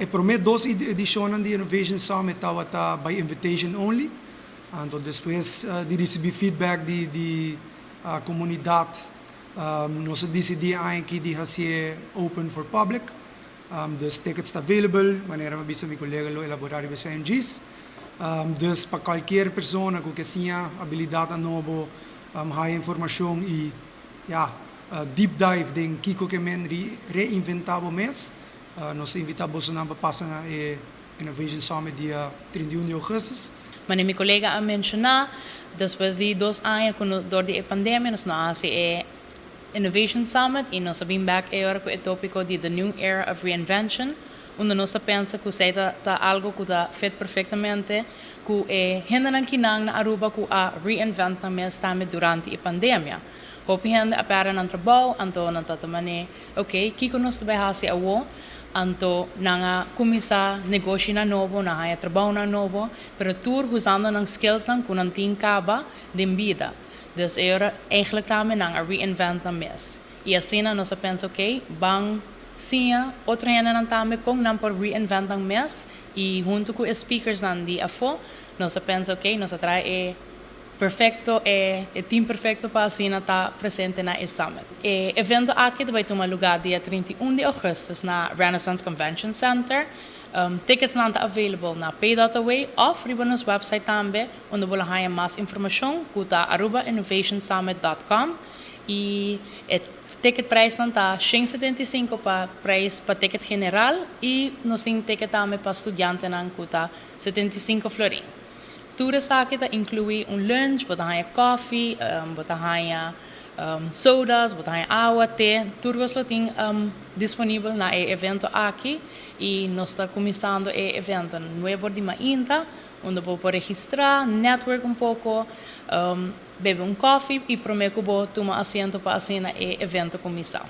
E prome dos edicionnan di Innovation Summit tabata by invitation only. Anto despues di ricibi feedback di comunidad, nos a dicidi aki di haci open for public. Dus tickets available, manera mi a bisa, mi colega lo elabora riba CNGs. Dus pa cualkier persona cu kier siña habilidad nobo, haya informacion y, ja, deep dive den kico kiermen reinventa bo mes, nos ta invita boso pa pasa na e Innovation Summit dia 31 di augustus. Mas mi colega a menciona, despues di 2 aña, cu door di pandemia, nos a haci e Innovation Summit y nos a bin back cu e topico di The New Era of Reinvention, unda nos ta pensa cu esey ta algo cu ta fit perfectamente cu e hendenan akinan na Aruba cu a reinvent nan mes tambe durante e pandemia. Hopi hende a perde nan trabou, anto nan ta mane, ok, kico nos ta bay haci awo? Anto nan a cuminsa negoshinan nobo, nan haya trabou nan nobo, pero tur usando nan skills nan cu nan tin caba den bida. Dus era eigenlijk tambe nan a reinvent nan mes. Y asina nos a pensa, ok, ban siña otro hendenan tambe con nan por reinvent nan mes y hunto cu speakers nan di afo, nos a pensa, ok, nos a trece e perfecto e team perfecto pa asina ta presente na e summit. E evento aki ta bay tuma luga dia 31 di augustus na Renaissance Convention Center. Tickets nan ta available na pay.away of riba nos website tambe, unda bo por haya mas informacion, cu ta arubainnovationsummit.com, y e ticket prijs nan ta 175 pa prijs pa ticket general y nos tin ticket tambe pa studiantenan cu ta 75 florin. Tur esaki ta inclui un lunch, bo ta haya coffee, bo ta haya sodas, bo ta haya awa, te, tur lo tin disponibel na e evento aki y nos ta cuminsando e evento 9 or di mainta, unda bo por registra, network un poco, bebe un coffee y prome cu bo tuma asiento pa asina e evento cuminsa.